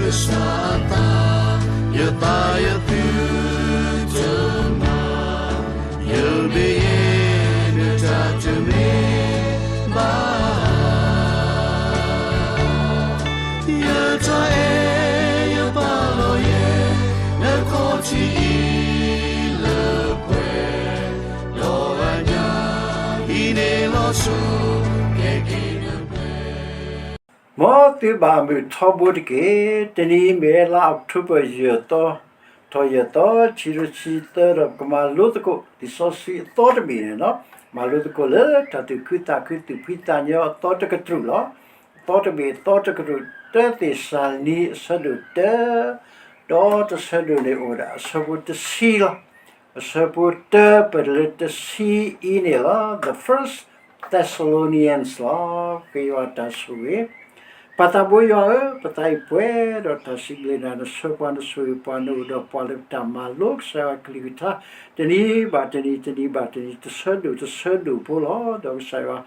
ကစၢ်အသး, ယသးယသုတမၤ, ယမ့ၢ်ယဲ နတၢ်တမ့ၢ်ဘၣ် ယတၢ်အဲၣ်ယပာ်လီၤယဲ နခီၣ်ထံးအံၤလၢပှဲၤ, ဒီးအညၣ်အံၤန့ၣ်လီၤစိၤ ကဲက့ၤနပှဲၤ မ်သုဘၣ်မုာ်ထီဘိတက့ၢ်. တနံၤအံၤမ့ၢ်လါအီးကထိဘၢၣ် ယဲၢ်သီ, ထီၣ်ယဲၢ်သီ, ခံကထိခံဆံသၢ ဒီးပကမၤလိသကိး လံာ်စီဆှံအသီတဘ့ၣ်န့ၣ်လီၤ. မၤလိသကိးလၢတၢ်သူၣ်ခုသးခု သူၣ်ဖှံသးညီအသီတကတြူၢ်လီၤ. အသီတဘ့ၣ် အသီတကတြူၢ် တၢသ့းစၤလနံ အဆၢဒိၣ်တၢ, ဒီးတဆၢဒိၣ်န့ၣ်အိၣ်ဝဲဒၣ် အဆၢဖိတဆံလီၤ. အဆၢဖိတၢ ပလၢတဆံအံၤန့ၣ်လီၤ. The First Thessalonians လီၤ. ကယွၤတၢ်ဆိၣ်ဂ့ၤ, ပၢ်သးဘိယွၤဧၢ, ပသးအံၤပှဲၤဒီးတၢ်စံးဘျုးနၤ, နဆှၢပှၤ နဆိၣ်ဂ့ၤပှၤ နအိၣ်ဒီးပှၤလၢပတၢ်မၤလိကစၢ်ယွၤကလုၢ်ကထါ တနံၤဘၣ်တနံၤ တနံၤဘၣ်တနံၤ တဆၢဒိၣ်တဆၢဒိၣ်ဖိလီၤ. ဒီးကစၢ်ယွၤ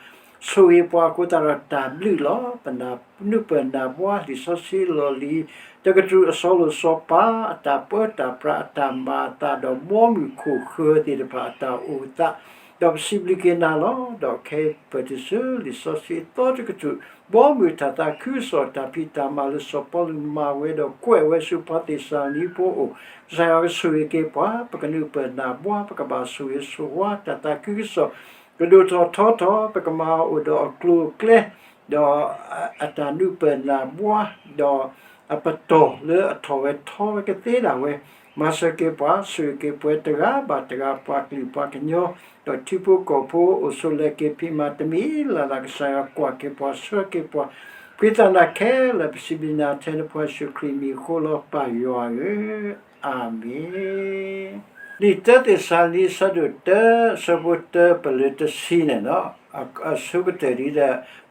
ဆိၣ်ဂ့ၤပှၤအဃိသတးဒီးတၢ်ဘျုးလီၤ. ပနၢ်နုၢ်ပၢၢ်နၢ်ဘှါ လံာ်စီဆှံလီၢ်လံၤတကတြူၢ် အစီၤလိၣ်စီၤပၤ အတၢ်ပၢတၢ်ပြး အတၢ်မၤအသး ဒီးဘီမုၢ်ခိၣ်ဃၢၤသ့ၣ်တဖၣ်အတၢ်အိၣ်သး, ဒီးပစံးဘျုးက့ၤနၤလီၤ. ဒီးခဲအံၤပၢၢ်တုၤဆူလံာ်စီဆှံအသီတကတြူၢ် ဘီမုၢ်တၢ်သးခုကစီၣ်တၢ်ဖံးတၢ်မၤလၢစီၤပီလူးမၤဝဲဒီးကွဲးဝဲဆူပှၤသ့းစၤလနံဖိအအိၣ်, ကစၢ်ယွၤကဆိၣ်ဂ့ၤက့ၤပှၤ, ပကနုၢ်ပၢၢ်နၢ်ဘှါ ပကဘၣ်ဆိၣ်ဂ့ၤဆိၣ်ဝါ တၢ်သးခုကစီၣ် ကဒိၣ်ထီၣ်ထီထီၣ် ပကမၤအိၣ်ဒီးအကျိၤအကျဲ ဒီးအတၢ်နုၢ်ပၢၢ်နၢ်ဘှါ ဒီးအပတီၢ်လၢအထီၣ်ဝဲထီဝဲကသ့ဒၣ်ဝဲ, မၤစၢၤက့ၤပှၤ ဆိၣ်ဂ့ၤက့ၤပှၤတဂၤဘၣ်တဂၤ ပှၤကလုာ်ပှၤကညီ ဒီးထံဖိကီၢ်ဖိ အိၣ်ဆိးလဲၤက့ၤဖံးမၤတမံၤလၢ်လၢ် ကစၢ်ယွၤကွၢ်က့ၤပှၤ ဆှၢက့ၤပှၤ, ဖှံသးနၢ်ခဲလၢာ်ပစံးဘျုးနၤထဲနဖိယ့ၣ်ၡူးခရံာ်မံၤအဃိလီၤ ပၢ်ယွၤဧၢ, အၤမ့ၣ်. လံာ်တၢသ့းစၤလနံ အဆၢဒိၣ်တၢ အဆၢဖိတၢ ပလၢတဆံန့ၣ်လီၤ. အဆိကတၢၢ်ဒ်ဒီး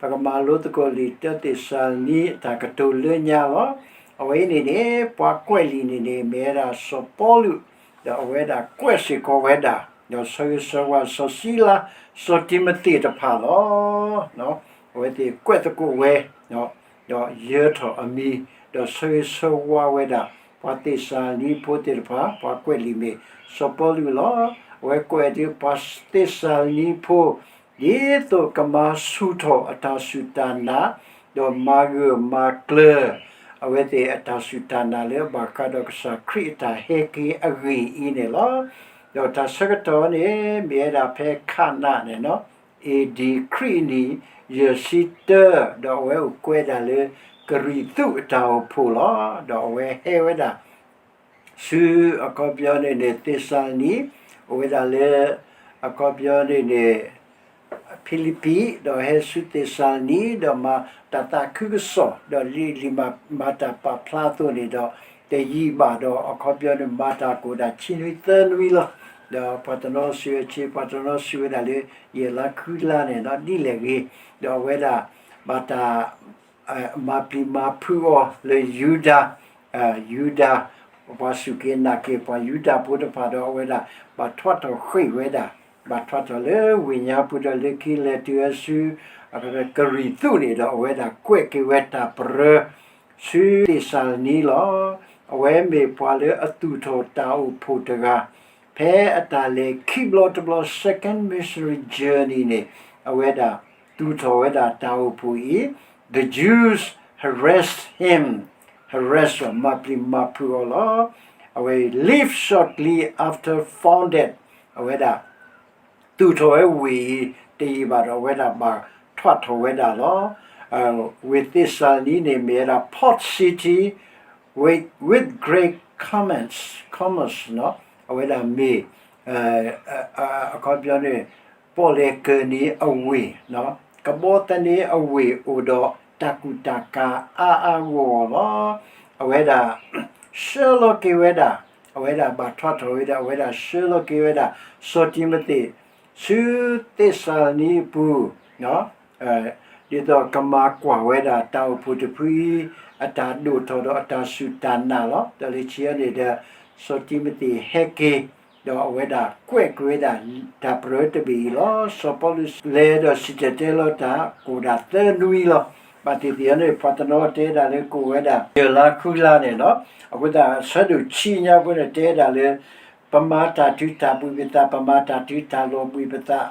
ပကမၤလိသကိးလံာ်တၢသ့းစၤလနံ အတၢ်ကတိၤလၢညါလီၤ. အဝဲအံၤန့ၣ်န့ၣ် ပှၤကွဲးလံာ်န့ၣ်န့ၣ် မ့ၢ်ဝဲဒၣ်စီၤပီလူး, ဒီးအဝဲဒၣ်ကွဲးစ့ၢ်ကီးဝဲဒၣ် ဒီးဆၢဂ့ၤဆၢဝါစီၤစံလါ စီၤတံၤမသ့းတဖၣ်လီၤ. အဝဲသ့ၣ်ကွဲးသကိးဝဲ ဒီးယၢၤထီၣ်အမံၤ, ဒီးဆၢဂ့ၤဆၢဝါဝဲဒၣ် ပှၤသ့းစၤလနံဖိသ့ၣ်တဖၣ်, ပှၤကွဲးလံာ်မ့ၢ်စီၤပီလူးလီၤ. အဝဲကွဲးဒ်ပှၤသ့းစၤလနံဖိ ဒ်သိးကမၤဆူၣ်ထီၣ်အတၢ်စူၢ်တၢ်နာ်, ဒီးမၤဂၢၢ်မၤကျၢၤ အဝဲသ့ၣ်အတၢ်စူၢ်တၢ်နာ်လၢဘၣ်ဃးဒီးကစၢ်ခရံာ်အတၢ်ဟဲက့ၤအဂ့ၢ်အံၤန့ၣ်လီၤ. ဒီးတၢ်ဆၢကတီၢ်န့ၣ် မ့ၢ်ဝဲဒၣ်ဖဲခးနးန့ၣ်လီၤ. အ့ၣ်ဒံၣ် ခရံာ်အနံၣ်ယဲၢ်ဆံတၢ, ဒီးအဝဲအိၣ်ကွဲးဒၣ်လၢကရံၣ်သူးအတၢ်အိၣ်ဖှိၣ်လီၤ. ဒီးအဝဲဟဲဝဲဒၣ် ဆူအခီပညီန့ၣ်န့ၣ် သ့းစၤလနံ, အိၣ်ဝဲဒၣ်လၢ အခီပညီန့ၣ်န့ၣ် ဖံလံးပံး, ဒီးဟဲဆူသ့းစၤလနံ, ဒီးမၤတၢ်သးခုကစီၣ်, ဒီးလံာ်လံာ်မၤတၢ်ပာ်ဖျါအသိးန့ၣ်ဒီး တယံာ်ဘၣ်ဒီး အခီပညီန့ၣ် မၤတၢ်ကအိၣ်ဒၣ်ခံနွံသၢနွံလီၤ. ဒီးပှၤတနီၤစံးဝဲဆ့, ပှၤတနီၤစံးဝဲဒၣ်လၢ ယဲၢ်လါဃုလါန့ၣ်ဒီး ဒ်လဲၣ်ဂ့ၤ, ဒီးအဝဲဒၣ် ဘၣ်တၢ် မၤပျံၤမၤဖုးအီၤလၢယူဒၤ, ယူဒၤ, ပှၤစူၢ်က့ၤနာ်က့ၤ ပှၤယူဒၤဖိတဖၣ်ဒီး အဝဲဒၣ်ဘၣ်ထွးထီၣ်ဃ့ၢ်ဝဲဒၣ်, ဘၣ်ထွးထီၣ်လၢဝ့ၢ်ညါပူၤဒီး လၢခံလဲၤတုၤဝဲဆူ ကရံၣ်သူးန့ၣ်ဒီး အဝဲဒၣ်ကွဲးက့ၤဝဲတၢ်ပရၢ ဆူသ့းစၤလနံလီၤ. အဝဲမ့ၢ်ပှၤလၢအသူၣ်ထီၣ်တၢ်အိၣ်ဖှိၣ်တဂၤ ဖဲအတၢ်လဲၤခံဘျီတဘျီ second missionary journey န့ၣ် အဝဲဒၣ်သူၣ်ထီၣ်ဝဲဒၣ်တၢ်အိၣ်ဖှိၣ်အံၤ, the Jews harassed him, harass အီၤ မၤပျံၤမၤဖုးအီၤလီၤ. အဝဲ leave shortly after founded အဝဲဒၣ် သူၣ်ထီၣ်ဝဲဝ့ၢ်အံၤ တယံာ်ဘၣ်ဒီး အဝဲဒၣ်ဘၣ်ထွးထီၣ်ဝဲဒၣ်လီၤ. ဝ့ၢ်သ့းစၤလနံန့ၣ် မ့ၢ်ဝဲဒၣ် port city with, with great commerce, commerce န့ၣ်, အဝဲဒၣ်မ့ၢ် အခီပညီန့ၣ် ပီၣ်လဲၣ်ကၢၢ်နံၤအဝ့ၢ်, ကဘီသန့အဝ့ၢ်အိၣ်ဒီးတၢ်ကူၣ်တၢ်ကၤအါအါဂီၢ်ဂီၢ်လီၤ. အဝဲဒၣ် ဆှၢလီၤက့ၤဝဲဒၣ်, အဝဲဒၣ်ဘၣ်ထွးထီၣ်ဝဲဒၣ်, အဝဲဒၣ်ဆှၢလီၤက့ၤဝဲဒၣ် စီၤတံၤမသ့း ဆူသ့းစၤလနံအပူၤ, ဒ်သိးကမၤကွၢ်ဝဲဒၣ်တၢ်အိၣ်ဖှိၣ်တဖုအံၤ အတၢ်ဒိၣ်ထီၣ်ဒီးအတၢ်စူၢ်တၢ်နာ်လီၤ. ဒီးလၢခံန့ၣ်ဒီး စီၤတံၤမသ့းဟဲက့ၤ, ဒီးအဝဲဒၣ်ကွဲးက့ၤဝဲဒၣ် တၢ်ပရၢတဘ့ၣ်အံၤလီၤ. စီၤပီလူးလဲၤဒီးစံၣ်တဲၤတဲလီၤတၢ် ကအိၣ်ဒၣ်သၢနွံလီၤ. ဘၣ်သ့ၣ်သ့ၣ်အံၤန့ၣ် ပှၤတနီၤတဲဒၣ်လၢကအိၣ်ဝဲဒၣ် ယဲၢ်လါဃုလါန့ၣ်လီၤ. အဃိသတး အဆၢဒိၣ်ဆံညါဖိန့ၣ် တဲဒၣ်လၢ ပမၤတၢ်ထုးတၢ်ဘှံးပသး, ပမၤတၢ်ထုးတၢ်လီၤဘှံးပသး,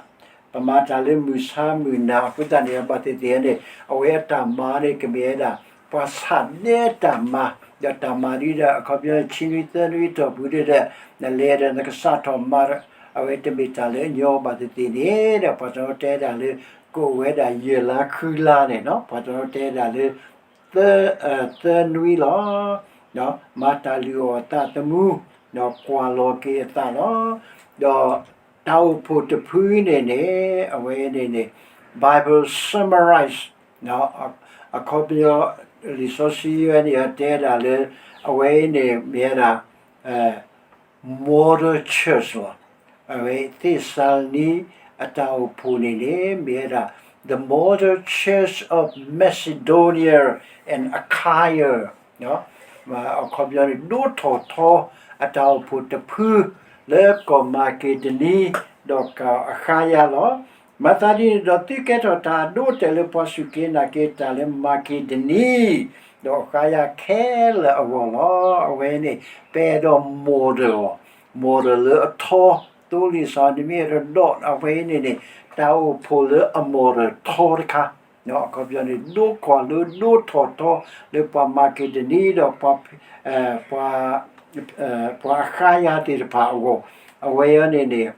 ပမၤတၢ်လၢမုၢ်ဆါမုၢ်နၤ အဃိသတးန့ၣ် ဘၣ်သ့ၣ်သ့ၣ်န့ၣ် အဝဲအတၢ်မၤန့ၣ် ကမ့ၢ်ဝဲဒၣ် ပှၤဆၣ်ဒဲတၢ်မၤ, ဒီးတၢ်မၤဒ်ဒီး အခီပညီ ဆံနွံသၢနွံအတီၢ်ပူၤဒီး နလဲၤဒီးနကစးထီၣ်မၤ အဝဲတမ့ၢ်တၢ်လၢအညီဘၣ်သ့ၣ်သ့ၣ်န့ၣ်ဒီး ပှၤတနီၤတဲဒၣ်လၢ ကအိၣ်ဝဲဒၣ်ယဲၢ်လါဃုလါန့ၣ်လီၤ. ပှၤတနီၤတဲဒၣ်လၢ သၢ သၢနွံလီၤ. မၤတၢ်လုၢ်အီၣ်အသးသမူ, ဒီးကွၢ်လီၤက့ၤအသးလီၤ. ဒီးတၢ်အိၣ်ဖှိၣ်တဖုန့ၣ်န့ၣ် အဝဲန့ၣ်န့ၣ် Bible summarize အခီပညီ လံာ်စီဆှံဝဲန့ၣ် တဲဒၣ်လၢ အဝဲန့ၣ် မ့ၢ်ဝဲဒၣ် model church လီၤ. အဝဲသ့းစၤလနံအတၢ်အိၣ်ဖှိၣ်န့ၣ်န့ၣ် မ့ၢ်ဝဲဒၣ် the model church of Macedonia and Achaia အခီပညီန့ၣ် ဒိၣ်ထီၣ်ထီအတၢ်အိၣ်ဖှိၣ်တဖု လၢကီၢ်မၤက့ဒနံ ဒီးကီၢ်အဃါယါလီၤ. မၤသးဒ်န့ၣ်ဒီး သုကဲထီၣ်တၢ်အဒိအတဲာ်လၢပှၤစူၢ်က့ၤနာ်က့ၤတၢ်လၢမၤက့ဒနံ ဒီးအဃါယါခဲလၢာ်အဂီၢ်လီၤ. အဝဲန့ၣ် ပအဲၣ်ဒိး model အီၤ, model လၢအထီ, သိလ့ၣ်စီၤနမ့ၢ်အဲၣ်ဒိးဒီး အဝဲအံၤန့ၣ်န့ၣ် တၢ်အိၣ်ဖှိၣ်လၢအ model ထီတခါ အခီပညီန့ၣ် ဒိကွၢ်လၢဒိထီၣ်ထီလၢပှၤမၤက့ဒနံဒီး ပှၤအဃါယါသ့ၣ်တဖၣ်အဂီၢ်, အဝဲအံၤန့ၣ်န့ၣ်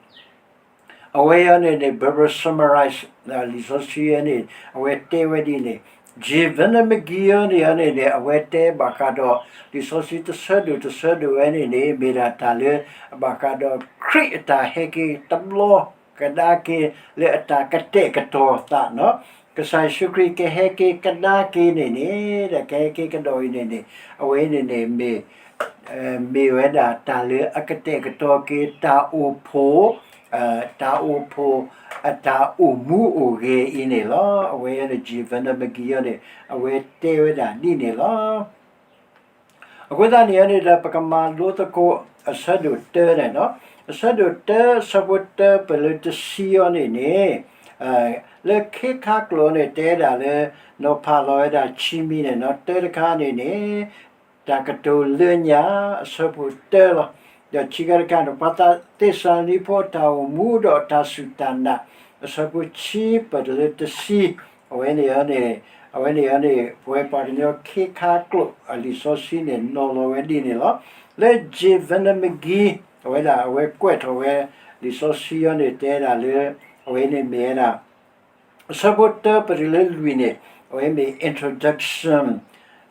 အဝဲအံၤန့ၣ်န့ၣ် Bible summarize လံာ်စီဆှံအံၤန့ၣ် အဝဲတဲဝဲဒ်န့ၣ်, J Vernon McGee အံၤန့ၣ်န့ၣ် အဝဲတဲဘၣ်ဃးဒီး လံာ်စီဆှံတဆၢဒိၣ်တဆၢဒိၣ်ဝဲန့ၣ်န့ၣ် မ့ၢ်ဒၣ်တၢ်လၢ ဘၣ်ဃးဒီးခရံာ်အတၢ်ဟဲက့ၤတဘျီကဒါက့ၤလၢအတၢ်ကတဲာ်ကတီၤသးန့ၣ်, ကစၢ်ယ့ၣ်ၡူးခရံာ်ကဟဲက့ၤကဒါက့ၤန့ၣ်န့ၣ် ဒီးကဟဲက့ၤကဒီးအံၤန့ၣ်န့ၣ် အဝဲန့ၣ်န့ၣ် မ့ၢ်ဝဲဒၣ်တၢ်လၢအကတဲာ်ကတီၤက့ၤတၢ်အိၣ်ဖှိၣ်, တၢ်အိၣ်ဖှိၣ် အတၢ်အိၣ်မူအိၣ်ဂဲၤအံၤန့ၣ်လီၤ. အဝဲန့ၣ် J Vernon McGee အံၤန့ၣ် အဝဲတဲဝဲဒၣ်ဒ်န့ၣ်လီၤ. အဃိသတးန့ၣ်န့ၣ်ဒီး ပကမၤလိသကိးအဆၢဒိၣ်တၢန့ၣ်လီၤ. အဆၢဒိၣ်တၢ အဆၢဖိတၢပလၢတဆံအံၤန့ၣ်န့ၣ် လၢခ့ခါကျိာ်န့ၣ် တဲဒၣ်လၢ နီၤဖးလီၤဝဲဒၣ်ခံမံၤန့ၣ်လီၤ. တၢတခါန့ၣ်န့ၣ် တၢ်ကတိၤလၢညါ အဆၢဖိတၢလီၤ. ဒီးခံခါတခါန့ၣ် ပှၤသးသ့းစၤလနံဖိအတၢ်အိၣ်မူဒီးအတၢ်စူၢ်တၢ်နာ် အဆၢဖိခံပတုၤလၢတဆံ, အဝဲန့ၣ်န့ၣ် အဝဲန့ၣ်န့ၣ် ပဝဲပှၤကညီခ့ခါကျိာ်အလံာ်စီဆှံန့ၣ် နီၤလီၤဝဲဒ်န့ၣ်လီၤ. လၢ J Vernon McGee အဝဲဒၣ် အဝဲကွဲးထီၣ်ဝဲ လံာ်စီဆှံအံၤန့ၣ် တဲဒၣ်လၢ အဝဲန့ၣ်မ့ၢ်ဝဲဒၣ် အဆၢဖိတၢပတုၤလၢလွံၢ်န့ၣ် အဝဲမ့ၢ် introduction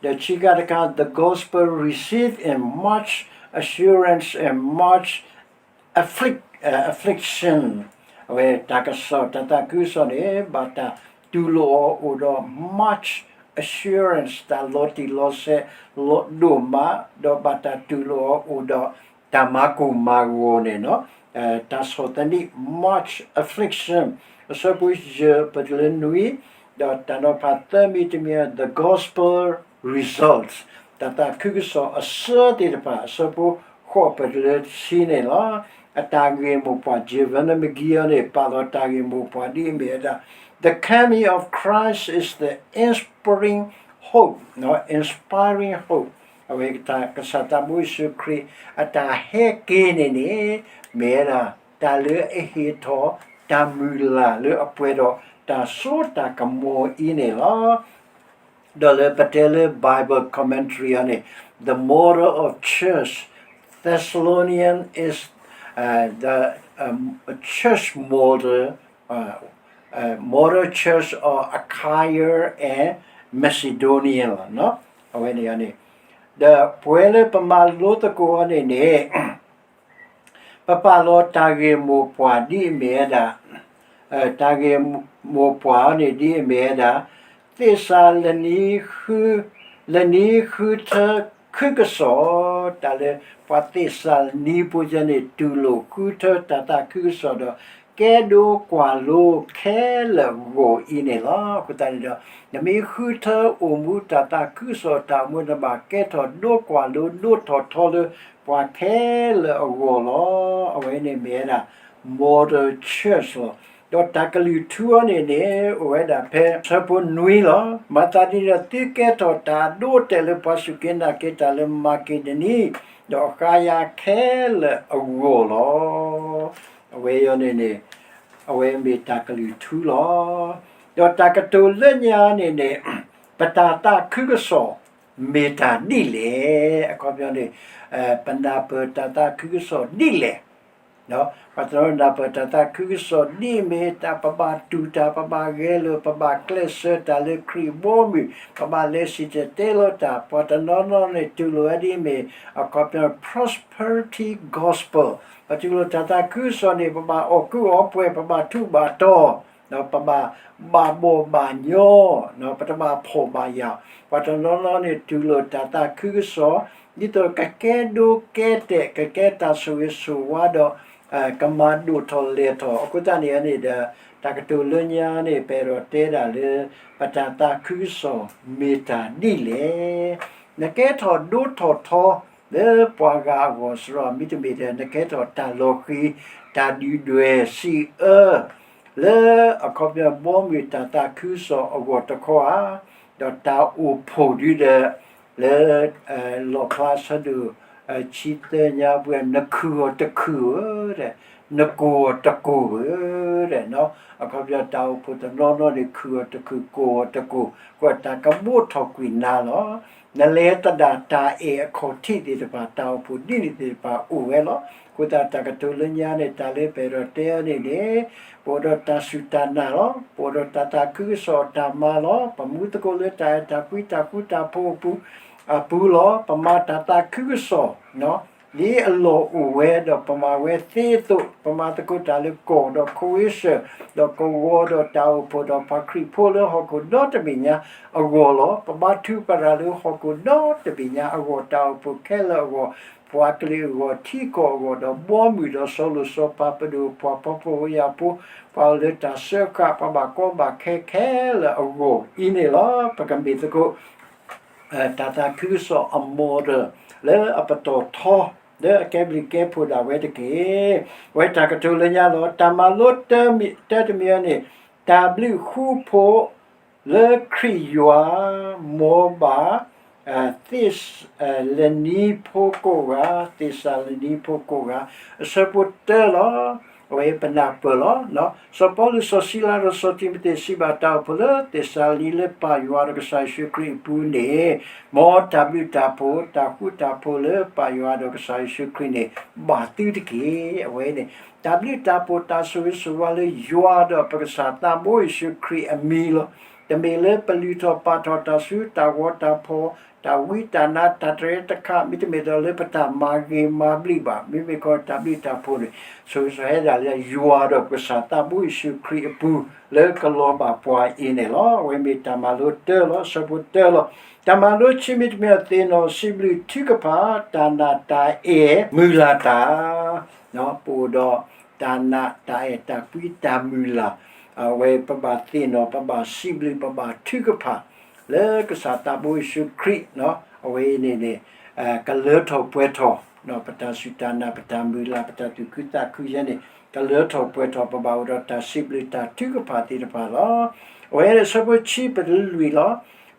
ဒီးခံခါတခါ the gospel received in much assurance and much afflict, affliction အဝဲတၢ်ကစီၣ် တၢ်သးခုကစီၣ်န့ၣ် ဘၣ်တၢ်တူၢ်လိာ်အီၤအိၣ်ဒီး much assurance တၢ်လီၤတံၢ်လီၤဆဲးလီၤဒိၣ်မး ဒီးဘၣ်တၢ်တူၢ်လိာ်အီၤအိၣ်ဒီး တၢ်မၤကိၢ်မၤဂီၤန့ၣ်လီၤ. တၢ်ဆီၣ်သနံး much affliction အဆၢဖိယဲၢ်ပတုၤလၢနွံ, ဒီးတၢ်နီၤဖးသၢမံၤတမံၤ the gospel results တၢ်သးခုကစီၣ်အဆၢသ့ၣ်တဖၣ် အဆၢဖိဃိးပတုၤလၢတဆံန့ၣ်လီၤ. အတၢ်ဂ့ၢ်မိၢ်ပှၢ် J Vernon McGee အံၤန့ၣ် ပာ်လီၤတၢ်ဂ့ၢ်မိၢ်ပှၢ်ဒ်အမ့ၢ်ဝဲဒၣ် the coming of Christ is the inspiring hope, inspiring hope အဝဲကစၢ်သးဘိယ့ၣ်ၡူးခရံာ် အတၢ်ဟဲက့ၤန့ၣ်န့ၣ် မ့ၢ်ဝဲဒၣ် တၢ်လၢအဟ့ၣ်ထီၣ် တၢ်မုၢ်လၢ်လၢအပှဲၤဒီး တၢ်စိတၢ်ကမီၤအံၤန့ၣ်လီၤ. ဒီးလၢပတဲလၢ Bible commentary အံၤန့ၣ် the model of church Thessalonian is the church model, model church of Achaia and Macedonia လီၤ. အဝဲန့ၣ်န့ၣ် ဒီးပဝဲလၢပမၤလိသကိးအံၤန့ၣ်န့ၣ် ပပာ်လီၤတၢ်ဂ့ၢ်မိၢ်ပှၢ်ဒ်အမ့ၢ်ဝဲဒၣ်, တၢ်ဂ့ၢ်မိၢ်ပှၢ်အံၤန့ၣ်ဒ်အမ့ၢ်ဝဲဒၣ် သ့းစၤလနံ လနံဃုထၢခုကစီၣ်, တၢ်လၢပှၤသ့းစၤလနံဖိန့ၣ် တူၢ်လိာ်ဃုထၢတၢ်သးခုကစီၣ်ဒီး ကဲဒိကွၢ်လိခဲလၢာ်အဂီၢ်အံၤန့ၣ်လီၤ. အဃိသတးန့ၣ်ဒီး နမ့ၢ်ဃုထၢအိၣ်မူတၢ်သးခုကစီၣ်တၢ်အိၣ်မူ နဘၣ်ကဲထီၣ်ဒိကွၢ်လိဒိထီၣ်ထီလၢပှၤခဲလၢာ်အဂီၢ်လီၤ. အဝဲန့ၣ်မ့ၢ်ဝဲဒၣ် model church လီၤ. ဒီးတၢ်ကလုၢ်ထူအီၤန့ၣ်န့ၣ် အိၣ်ဝဲဒၣ်ဖဲဆၢဖိနွံလီၤ. မၤသးဒ်န့ၣ်ဒီး သုကဲထီၣ်တၢ်အဒိအတဲာ်လၢပှၤစူၢ်က့ၤနာ်က့ၤတၢ်လၢမၤက့ဒနံ, ဒီးဃါယၤခဲလၢာ်အဂီၢ်လီၤ. အဝဲအံၤန့ၣ်န့ၣ် အဝဲမ့ၢ်တၢ်ကလုၢ်ထူလီၤ. ဒီးတၢ်ကတိၤလၢညါန့ၣ်န့ၣ် ပတၢ်သးခုကစီၣ်မ့ၢ်တၢ်ဒ်လဲၣ်. အခီပညီန့ၣ် ပနၢ်ပၢၢ်တၢ်သးခုကစီၣ်ဒ်လဲၣ် ပှၤတနီၤနၢ်ပၢၢ်တၢ်သးခုကစီၣ်ဒ်အမ့ၢ်တၢ်ပဘၣ်တူၢ်တၢ် ပဘၣ်ဂဲၤလိာ် ပဘၣ်ကျဲးစၢးတၢ်လၢခရံာ်ဘီမုၢ် ပဘၣ်လဲၤစံၣ်တဲၤတဲလီၤတၢ် ပှၤတနီၤနီၤန့ၣ်တူၢ်လိာ်ဝဲဒ်အမ့ၢ် အခီပညီ prosperity gospel ပတူၢ်လိာ်တၢ်သးခုကစီၣ်န့ၣ် ပဘၣ်အီၣ်ကုးအီပှဲၤ ပဘၣ်ထူးဘၣ်တီၤ ပဘၣ်ဘၣ်ဘီၣ်ဘၣ်ညီ ပတဘၣ်ဖှီၣ်ဘၣ်ယာ် ပှၤတနီၤနီၤန့ၣ်တူၢ်လိာ်တၢ်သးခုကစီၣ် ဒ်သိးကကဲဒိကဲတဲာ် ကကဲတၢ်ဆိၣ်ဂ့ၤဆိၣ်ဝါဒီး ကမၤဒိၣ်ထီၣ်လဲၢ်ထီၣ် အဃိသတးန့ၣ်န့ၣ်ဒီး တၢ်ကတိၤလၢညါန့ၣ် ပအဲၣ်ဒိးတဲဒၣ်လၢ ပတၢ်သးခုကစီၣ်မ့ၢ်တၢ်ဒ်လဲၣ်. နကဲထီၣ်ဒိထီၣ်ထီ လၢပှၤဂၤအဂီၢ်စရီ မ့တမ့ၢ်ဒီး နကဲထီၣ်တၢ်လီၤဃံၤ တၢ်ဒုၣ်ဒွဲၣ်စံးအၢ လၢအခီပညီဘီမုၢ်တၢ်သးခုကစီၣ်အဂီၢ်တခီဧါ, ဒီးတၢ်အိၣ်ဖှိၣ်ဒုဒီး လၢ လီၣ်ဖျါဆၢဒိၣ် ဆံသၢညါပူၤ နခုၣ်အီၤတခုၣ်ဧၢ, နကိၢ်အီၤတကိၢ်ဧၢ, အခီပညီတၢ်အိၣ်ဖှိၣ်တနီၤနီၤန့ၣ် ခုၣ်အီၤတခုၣ် ကိၢ်အီၤတကိၢ် ကွၢ်တၢ်ကဘိးထီၣ်ကွံာ်နၤလီၤ. နလဲၤသဒၣ်တၢ်အဲၣ်အခီၣ်ထံးသ့ၣ်တဖၣ် တၢ်အိၣ်ဖှိၣ်ဒ်န့ၣ်သ့ၣ်တဖၣ်အိၣ်ဝဲလီၤ. အဃိသတးတၢ်ကတိၤလၢညါန့ၣ် တၢ်လၢပအဲၣ်ဒိးတဲအီၤန့ၣ်န့ၣ် ပအိၣ်ဒီးတၢ်စူၢ်တၢ်နာ်လီၤ. ပအိၣ်ဒီးတၢ်သးခုကစီၣ်အတၢ်မၤလီၤ. ပမူသကိးလၢတၢ်အဲၣ်တၢ်ကွံတၢ်ဃူတၢ်ဖိးအပူၤ အပူၤလီၤ. ပမၤတၢ်သးခုကစီၣ် ဒ်အလီၢ်အိၣ်ဝဲဒီးပမၤဝဲသ့အသိး ပမၤသကိးတၢ်လၢကီၢ်ဒီးကဝ့ၢ်စၢၣ် ဒီးကဝီၤဒီးတၢ်အိၣ်ဖှိၣ်ဒီးပှၤခရံာ်ဖိလၢဟီၣ်ခိၣ်ဒီတဘ့ၣ်ညါအဂီၢ်လီၤ. ပဘါထုကဖၣ်တၢ်လၢဟီၣ်ခိၣ်ဒီတဘ့ၣ်ညါအဂီၢ် တၢ်အိၣ်ဖှိၣ်ခဲလၢာ်အဂီၢ် ပှၤကလုာ်အဂီၢ် ထံကီၢ်အဂီၢ် ဒီးဘီမုၢ်ဒီးစီၤလိၤစီၤပၤ ပဒိၣ်ပှၤဖှီၣ်ဖိယာ်ဖိ ပှၤအိၣ်လၢတၢ်စၢဃာ် ပှၤဘၣ်ကီဘၣ်ခဲခဲလၢာ်အဂီၢ်အံၤန့ၣ်လီၤ. ပကမ့ၢ်သကိး တၢ်သးခုကစီၣ်အ model လၢအပတီၢ်ထီ လၢအကဲဘျုးကဲဖှိၣ်ဒၣ်ဝဲတက့ၢ်. အဝဲတၢ်ကတိၤလၢညါလီၤ. တၢ်မၤလိတၢတမံၤအံၤန့ၣ် တၢ်ဘျုးဃူဖိးလၢခရံာ်ယွၤ မ်ဘၣ် သ့းစၤလနံဖိကိးဂၤ, သ့းစၤလနံဖိကိးဂၤ, အဆၢဖိတၢလီၤ. အဝဲပနၢ်ပၢၢ်လီၤ. စီၤပီလူးစီၤစံလါဒီးစီၤတံၤမသ့း စံးဘၣ်တၢ်အိၣ်ဖှိၣ်လၢသ့းစၤလနံလၢပၢ်ယွၤဒီးကစၢ်ယ့ၣ်ၡူးခရံာ်အပူၤန့ၣ်, မ်တၢ်ဘျုးတၢ်ဖှိၣ် တၢ်ဃူတၢ်ဖိးလၢပၢ်ယွၤဒီးကစၢ်ယ့ၣ်ၡူးခရံာ်န့ၣ် ဘၣ်သုတက့ၢ်. အဝဲန့ၣ် တၢ်ဘျုးတၢ်ဖှိၣ်တၢ်ဆိၣ်ဂ့ၤဆိၣ်ဝါလၢယွၤဒီးပကစၢ်သးဘိယ့ၣ်ၡူးခရံာ်အမံၤလီၤ. တမ့ၢ်လၢပလုၢ်ထီၣ်ပာ်ထီၣ်တၢ်ဆူတၢ်ဂီၤတၢ်ဖီၣ် တၢ်ဝံတၢ်နါ တၢ်တရဲတခါ မ့တမ့ၢ်ဒီးလၢပတၢ်မၤဂ့ၤမၤဘျုးဘၣ်. မ့မ့ၢ်ခီတၢ်ဘျုးတၢ်ဖှိၣ်န့ၣ် ဆိၣ်ဂ့ၤဆိၣ်ဝါဟဲဒၣ်လၢယွၤဒီးပကစၢ်သးဘိယ့ၣ်ၡူးခရံာ်အပူၤ လၢကလီၤဘၣ်ပှၤအံၤန့ၣ်လီၤ. အဝဲမ့ၢ်တၢ်မၤလိတၢလီၤ. အဆၢဖိတၢလီၤ. တၢ်မၤလိခံမံၤတမံၤ သ့ၣ်နီၣ်စံးဘျုးထုကဖၣ် တၢ်နာ်တၢ်အဲၣ်မုၢ်လၢ်တၢ် ပအိၣ်ဒီးတၢ်နာ်တၢ်အဲၣ်တၢ်ကွံ တၢ်မုၢ်လၢ်, အဝဲပဘၣ်သ့ၣ်နီၣ် ပဘၣ်စံးဘျုး ပဘၣ်ထုကဖၣ် လၢကစၢ်သးဘိယ့ၣ်ၡူးခရံာ် အဝဲအံၤန့ၣ်န့ၣ် ကလၢထီၣ်ပှဲၤထီၣ် ပတၢ်စူၢ်တၢ်နာ် ပတၢ်မုၢ်လၢ် ပတၢ်သူၣ်ခုသးခုယဲန့ၣ် ကလၢထီၣ်ပှဲၤထီၣ် ပဘၣ်အိၣ်ဒီးတၢ်စံးဘျုးတၢ်ထုကဖၣ်သ့ၣ်တဖၣ်လီၤ. အဝဲန့ၣ်အဆၢဖိဆံ ပတလွံၢ်လီၤ.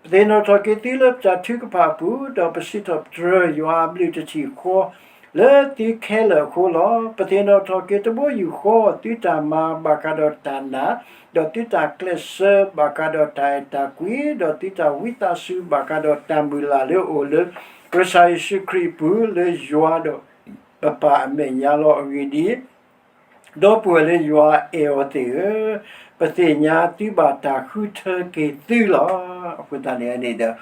ပသ့ၣ်နီၣ်ထီၣ်က့ၤသုလၢပတၢ်ထုကဖၣ်အပူၤ ဒီးပစံးထီၣ်ပတြၢၤယွၤအဘျုးတထံၣ်ဃီ လၢသုခဲလၢာ်အဃိလီၤ. ပသ့ၣ်နီၣ်ထီၣ်က့ၤတဘိယူၢ်ဃီ သုတၢ်မၤဘၣ်ဃးဒီးတၢ်နာ်, ဒီးသုတၢ်ကျဲးစၢးဘၣ်ဃးဒီးတၢ်အဲၣ်တၢ်ကွံ, ဒီးသုတၢ်ဝံသးစူၤဘၣ်ဃးဒီးတၢ်မုၢ်လၢ်လၢအအိၣ်လၢ ကစၢ်ယ့ၣ်ၡူးခရံာ်အပူၤ လၢယွၤဒီးပပၢ်အမဲာ်ညါလီၤ. အဂ့ၢ်ဒ်အံၤ, ဒီပုၢ်ဝဲၢ်လၢယွၤအဲၣ်အီၤသ့ၣ်ဧၢ, ပသ့ၣ်ညါသုဘၣ်တၢ်ဃုထၢက့ၤသုလီၤ. အဃိသတးန့ၣ်န့ၣ်ဒီး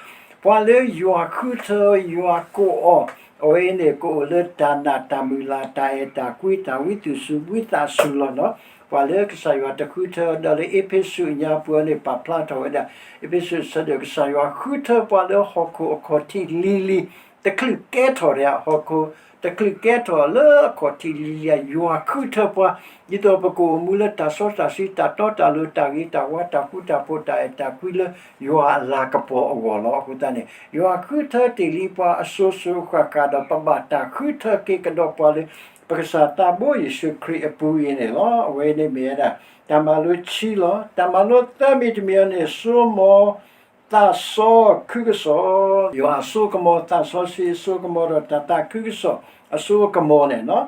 ပှၤလၢယွၤဃုထၢယွၤကိးအီၤ, အဝဲအံၤန့ၣ် ကအိၣ်လၢတၢ်နာ်တၢ်မုၢ်လၢ် တၢ်အဲၣ်တၢ်ကွံ တၢ်ဝံသူၣ်စူၤဝံသးစူၤလီၤနီၤ. ပှၤလၢကစၢ်ယွၤတဃုထၢဒီး လၢအ့းဖ့းစူးညါပူၤန့ၣ် ပာ်ဖျါထီၣ်ဝဲဒၣ် အ့းဖ့းစူးဆၢဒိၣ် ကစၢ်ယွၤဃုထၢပှၤလၢဟီၣ်ခိၣ်အခီၣ်ထံးလံၤလံၤ တချုးကဲထီၣ်ဒံးဟီၣ်ခိၣ်, တချုးကဲထီၣ်လၢအခီၣ်ထံးလံၤလံၤ ယွၤဃုထၢပှၤ, ဒ်သိးပကအိၣ်မူလၢတၢ်စီတၢ်ဆှံ တၢ်တီတၢ်လိၤ တၢ်ဂ့ၤတၢ်ဝါ တၢ်ဃူတၢ်ဖိး တၢ်အဲၣ်တၢ်ကွံလၢယွၤအလၤကပီၤအဂီၢ်လီၤ. အဃိသတးန့ၣ် ယွၤဃုထၢတ့ၢ်လံပှၤအစိၤစိၤအဃၣ်ဃၣ်ဒီး ပဘၣ်တၢ်ဃုထၢက့ၤကဒီးပှၤလၢ ပကစၢ်သးဘိယ့ၣ်ၡူးခရံာ်အပူၤအံၤန့ၣ်လီၤ. အဝဲန့ၣ်မ့ၢ်ဝဲဒၣ် တၢ်မၤလိခံလီၤ. တၢ်မၤလိသၢမံၤတမံၤအံၤန့ၣ် စိကမီၤသးစီခုကစီၣ်, ယွၤအစိကမီၤသးစီဆှံအစိကမီၤဒီးတၢ်သးခုကစီၣ်အစိကမီၤန့ၣ်လီၤ.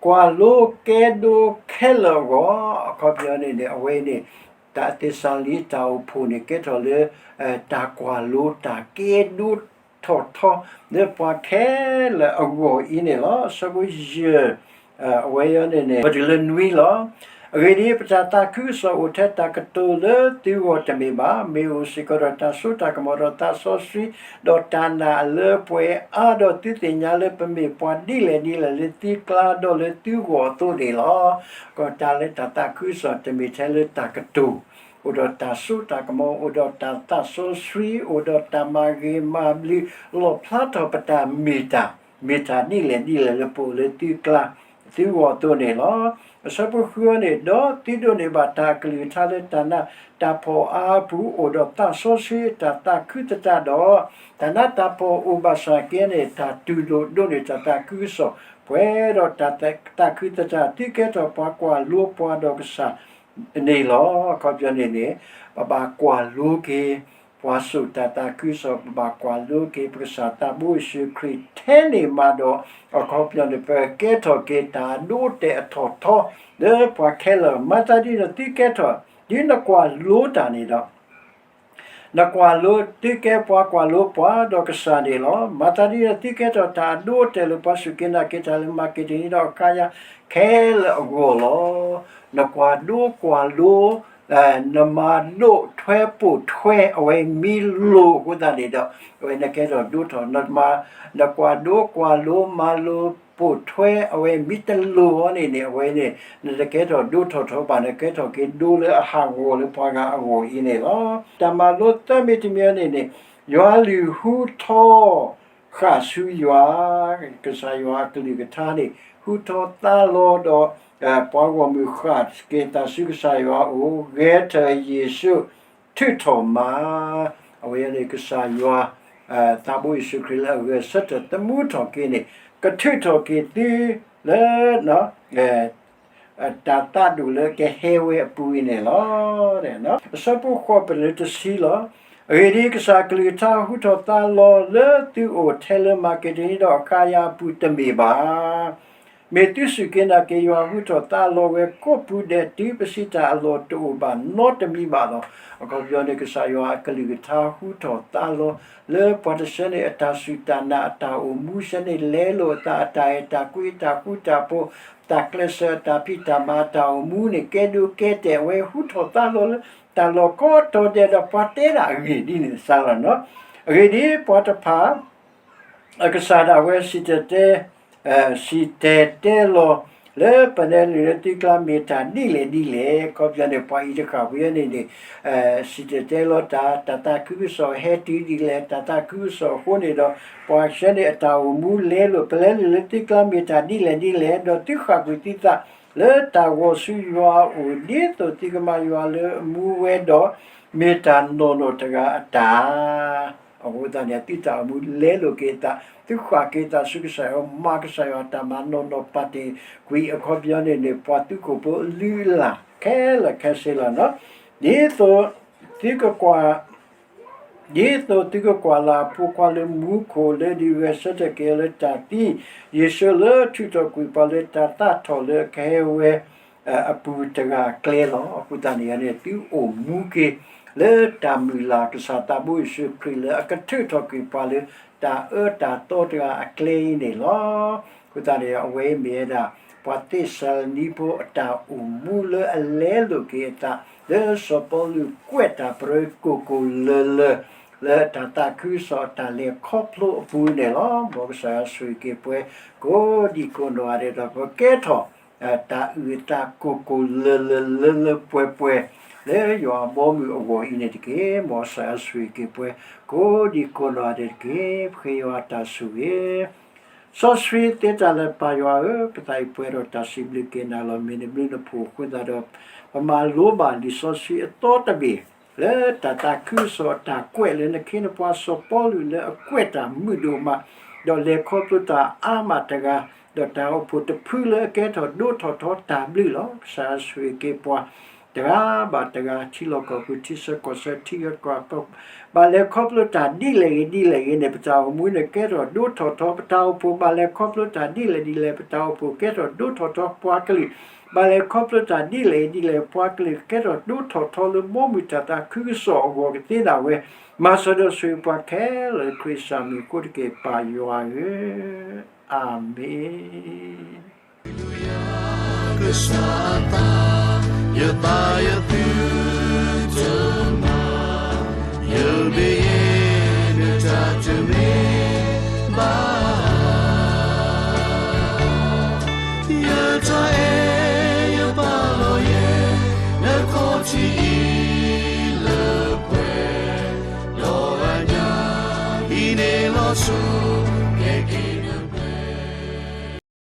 ကွၢ်လိကဲဒိခဲလၢာ်အဂီၢ်, အခီပညီန့ၣ်န့ၣ် အဝဲန့ၣ် တၢ်သ့းစၤလနံတၢ်အိၣ်ဖှိၣ်န့ၣ် ကဲထီၣ်လၢ တၢ်ကွၢ်လိတၢ်ကဲဒိထီၣ်ထီ လၢပှၤခဲလၢာ်အဂီၢ်အံၤန့ၣ်လီၤ. အဆၢဖိယဲၢ် အဝဲအံၤန့ၣ်န့ၣ် ပတုၤလၢနွံလီၤ. အဂ့ၢ်ဒ်အံၤ, ပတၢ်သးခုကစီၣ်အိၣ်ထဲတၢ်ကတိၤလၢသုဂီၢ်တမ့ၢ်ဘၣ်. မ့ၢ်အိၣ်စ့ၢ်ကီးဒီးတၢ်စိတၢ်ကမီၤဒီးသးစီဆှံ, ဒီးတၢ်နာ်အလၢပှဲၤအါ, ဒီးသုသ့ၣ်ညါလၢပမ့ၢ်ပှၤဒ်လဲၣ်ဒ်လဲၣ်လၢသုကျါဒီးလၢသုဂီၢ်အသိးန့ၣ်လီၤ. ကီးတၢ်လၢတၢ်သးခုကစီၣ်တမ့ၢ်ထဲလၢတၢ်ကတိၤ, အိၣ်ဒီးတၢ်စိတၢ်ကမီၤ, အိၣ်ဒီးတၢ်သးစီဆှံ, အိၣ်ဒီးတၢ်မၤဂ့ၤမၤဘျုး, လီၣ်ဖျါထီၣ်ပတၢ်မ့ၢ်တၢ်, မ့ၢ်တၢ်ဒ်လဲၣ်ဒ်လဲၣ်လၢပအိၣ်လၢသုကျါ သုဂီၢ်အသိးန့ၣ်လီၤ. အဆၢဖိဃုန့ၣ်, ဒီးသုဒိးန့ၢ်ဘၣ်တၢ်အကလုၢ်ကထါလၢတၢ်နးတၢ်ဖှီၣ်အါအပူၤ, အိၣ်ဒီးသးစီဆှံအတၢ်သးခုသတးဒီး, တၢ်နးတၢ်ဖှီၣ်အိၣ်ဘၣ်ဆၣ်က့န့ၣ် တၢ်တူၢ်လိာ်ဒိးန့ၢ်တၢ်သးခုကစီၣ်, ပှဲၤဒီးတၢ်သးခုသတး သုကဲထီၣ်ပှၤကွၢ်လိပှၤဒီးကစၢ် န့ၣ်လီၤ. အခီပညီန့ၣ်န့ၣ် ပဘၣ်ကွၢ်လိက့ၤ ပှၤစိာ်တၢ်သးခုကစီၣ်, ပဘၣ်ကွၢ်လိက့ၤ ပကစၢ်သးဘိယ့ၣ်ၡူးခရံာ်ထဲန့ၣ်မးဒီး, အခီပညီန့ၣ် ပကဲထီၣ်က့ၤတၢ်ဒိတဲာ်အထီၣ်ထီ လၢပှၤခဲလၢာ်, မၤသးဒ်န့ၣ်ဒီးသုကဲထီၣ်, ဒ်နကွၢ်လိတၢ်န့ၣ်ဒီး နကွၢ်လိ သုကဲပှၤကွၢ်လိပှၤဒီးကစၢ်န့ၣ်လီၤ. မၤသးဒ်န့ၣ်ဒီး သုကဲထီၣ်တၢ်အဒိအတဲာ်လၢပှၤစူၢ်က့ၤနာ်က့ၤတၢ်လၢမၤက့ဒိနံဒီးအခါယါခဲလၢာ်အဂီၢ်လီၤ. နကွၢ်ဒိကွၢ်လိ, နမၤဒိၣ်ထွဲပိာ်ထွဲ အဝဲမ့ၢ်လိၤအဃိသတးန့ၣ်ဒီး အဝဲနကဲထီၣ်ဒိထီၣ်, နကွၢ်ဒိကွၢ်လိ မၤလိပိာ်ထွဲ အဝဲမ့ၢ်တလိၤအီၤန့ၣ်န့ၣ် အဝဲန့ၣ် နတကဲထီၣ်ဒိထီၣ်ထီဘၣ်, နကဲထီၣ်က့ၤဒိလၢအဟးဂီၤလၢပှၤဂၤအဂီၢ်အံၤန့ၣ်လီၤ. တၢ်မၤလိသၢမံၤတမံၤန့ၣ်န့ၣ် ယွၤလုၢ်ဟူထီ ဃာ်ဆူယွၤ, ကစၢ်ယွၤအကလုၢ်ကထါန့ၣ် ဟူထီၣ်သါလီၤဒီး ပှၤဂီၢ်မုၢ်ဃၣ်က့ၤသးဆူကစၢ်ယွၤအအိၣ်, ဂဲၤထၢၣ်ယ့ၣ်ၡူး, ထုးထီၣ်မၤ, အဝဲန့ၣ်ကစၢ်ယွၤ သးဘိယ့ၣ်ၡူးခရံာ်လၢအဂဲၤဆၢထၢၣ်သမူထီၣ်က့ၤန့ၣ် ကထုးထီၣ်က့ၤသုလၢ တၢ်သးဒိၣ်လၢကဟဲဝဲအပူၤအံၤန့ၣ်လီၤ. အဆၢဖိဃိးပတုၤလၢတဆံလီၤ. အဂ့ၢ်ဒ်အံၤ, ကစၢ်အကလုၢ်ကထါဟူထီၣ်သါလီၤလၢသုအိၣ်ထဲလၢမၤက့ဒိနံဒီးအခါယါအပူၤတမ့ၢ်ဘၣ်. မ့ၢ်သုစူၢ်က့ၤနာ်က့ၤယွၤဟူထီၣ်သါလီၤဝဲကိးပူၤဒဲး တုၤပစံးတၢ်အလီၢ်တအိၣ်ဘၣ်နီတမံၤဘၣ်လီၤ. အခီပညီန့ၣ် ကစၢ်ယွၤအကလုၢ်ကထါဟူထီၣ်သါလီၤ လၢပှၤတဆၢန့ၣ်အတၢ်စူၢ်တၢ်နာ်အတၢ်အိၣ်မူ ဆၢန့ၣ်လဲလိာ်အသး အတၢ်အဲၣ်တၢ်ကွံ အတၢ်ဃူတၢ်ဖိး တၢ်ကျဲးစၢး အတၢ်ဖံးတၢ်မၤ အတၢ်အိၣ်မူန့ၣ် ကဲဒိကဲတဲာ်ဝဲ ဟူထီၣ်သါလီၤလၢ တၢ်လီၢ်ကိးတီၤဒဲးဒီး ပှၤတဲဒၣ်အဂ့ၢ်ဒ်န့ၣ်စါလီၤနီၤ. အဂ့ၢ်ဒ်အံၤ, ပှၤတဖၣ် အကစၢ်ဒၣ်ဝဲစံၣ်တဲၤတဲ စံၣ်တဲၤတဲလီၤ လၢပလဲၤလုၢ်လၢသုကျါ မ့ၢ်တၢ်ဒ်လဲၣ်ဒ်လဲၣ်. အခီပညီန့ၣ် ပှၤအံၤတဃၣ်ဝံၤန့ၣ်န့ၣ် စံၣ်တဲၤတဲလီၤတၢ် တၢ်သးခုကစီၣ်ဟဲတုၤဒ်လဲၣ်, တၢ်သးခုကစီၣ်အဃိန့ၣ်ဒီး ပှၤဆၢန့ၣ်အတၢ်အိၣ်မူလဲလိာ် ပလဲၤလုၢ်လၢသုကျါ မ့ၢ်တၢ်ဒ်လဲၣ်ဒ်လဲၣ်, ဒီးသုဃၣ်ကွံာ်သုသးလၢတၢ်ဂီၤဆူယွၤအအိၣ် ဒ်သိးသုကမၤယွၤလၢအမူဝဲဒီး မ့ၢ်တၢ်နီၢ်နီၢ်တဂၤအတၢ် အဃိသတးန့ၣ် သုတၢ်အိၣ်မူလဲလိာ်က့ၤအသး, သုဃၣ်က့ၤသးဆူကစၢ်ယွၤ, မၤကစၢ်ယွၤတၢ်မၤနီၢ်နီၢ်ပာ်တ့ၢ်ကွံာ် အခီပညီန့ၣ်န့ၣ် ပှၤသုးခိၣ်ဖိအလုၢ်အလၢ်ခဲလၢာ်ခဲဆ့လီၤနီၤ. ဒ်သိးသုကကွၢ် ဒ်သိးသုကကွၢ်လၢ်အဖိခွါလၢမူခိၣ် လၢဒုးဂဲၤဆၢထၢၣ်က့ၤအီၤလၢတၢ်သံ, ယ့ၣ်ၡူးလၢထုးထီၣ်ကွံာ်ပှၤလၢတၢ်သးထီၣ်လၢကဟဲဝဲ အပူၤတဂၤအကျဲလီၤ. အဃိသတးန့ၣ်န့ၣ် သုအိၣ်မူက့ၤလၢတၢ်မုၢ်လၢ် ကစၢ်သးဘိယ့ၣ်ၡူးခရံာ်လၢအကထုးထီၣ်ကွံာ်ပှၤလၢတၢ်အၢတၢ်သီတဂၤအကျဲအံၤန့ၣ်လီၤ. အဃိသတးန့ၣ် အဝဲမ့ၢ်ဝဲဒၣ် ပှၤသ့းစၤလနံဖိအတၢ်အိၣ်မူလၢအလဲလိာ်က့ၤအသး လၢစီၤပီလူးကွဲးတၢ်ပြၢကိၢ်ကိၢ်လၢၤလၢၤ လၢတၢ်သးခုကစီၣ်အတၢ်လဲၤခီဖျိအပူၤန့ၣ်လီၤ. မ်ကစၢ်ယွၤဆိၣ်ဂ့ၤက့ၤပှၤကိးဒံကိးနီၢ်ဂၤဒဲးဒီး ပကဲထီၣ် တၢ်အုၣ်အသးကိၢ်ကိၢ်လၢၤလၢၤလၢလၢပှဲၤပှဲၤ လၢယွၤအဘီအမုၢ်အဂီၢ်အံၤန့ၣ်တက့ၢ်. မ်ကစၢ်ယွၤဆိၣ်ဂ့ၤက့ၤပှၤ ကိးဒံကိးနီၢ်ဂၤဒဲးတက့ၢ်. ပဃ့ယွၤအတၢ်ဆိၣ်ဂ့ၤ စီဆှံသ့တၢ်လၢပၢ်ယွၤဧၢ, ပသးအံၤပှဲၤဒီးတၢ်စံးဘျုးက့ၤနၤလီၤ. မ့ၢ်နဘျုးနဖှိၣ်အဃိသတးဒီး ပမၤလိဘၣ်လံာ်စီဆှံအသီတဘ့ၣ် လၢတၢ်သးခုကစီၣ်အတၢ်ကွဲးလၢ နခ့နပှၤစီၤပီလူးလၢအကွဲးတၢ်မုာ်ဒိၣ်မး, ဒီးလဲၤခီဖျိတၢ်အါမးတဂၤ, ဒီးတၢ်အိၣ်ဖှိၣ်တဖုလၢအကဲထီၣ်ဒိထီၣ်ထီတၢ်ဘျုးလီၤ. ကစၢ်ယွၤဆိၣ်ဂ့ၤက့ၤပှၤ တဂၤဘၣ်တဂၤ ထံလီၢ်ကီၢ်ပူၤ ထံဆၢကီၢ်ဆၢ ထံဂၤကီၢ်ပူၤ ဘၣ်လဲၤခီဖျိတၢ်ဒ်လဲၣ်ဂ့ၤဒ်လဲၣ်ဂ့ၤန့ၣ် ပတၢ်အိၣ်မူန့ၣ်ကဲထီၣ်ဒိထီၣ်ထီ, ပတၢ်အိၣ်ဖှိၣ်ဘၣ်လဲၤခီဖျိတၢ်ဒ်လဲၣ်ဒ်လဲၣ် ပတၢ်အိၣ်ဖှိၣ်ကဲထီၣ်ဒိထီၣ်ထီ, ပှၤကလုာ် ဘၣ်လဲၤခီဖျိတၢ်ဒ်လဲၣ်ဂ့ၤဒ်လဲၣ် ပှၤကလုာ်ကဲထီၣ်ဒိထီၣ်ထီလၢဘီမုၢ်တၢ်သးခုကစီၣ်အဂီၢ်ကသ့ဒၣ်ဝဲ, မၤစၢၤဒီးဆိၣ်ဂ့ၤပှၤခဲလၢာ်လၢခရံာ်ကစၢ်မံၤအဃိတက့ၢ် ပၢ်ယွၤဧၢ, အၤမ့ၣ်. ကစၢ်အသး, ယသးယသု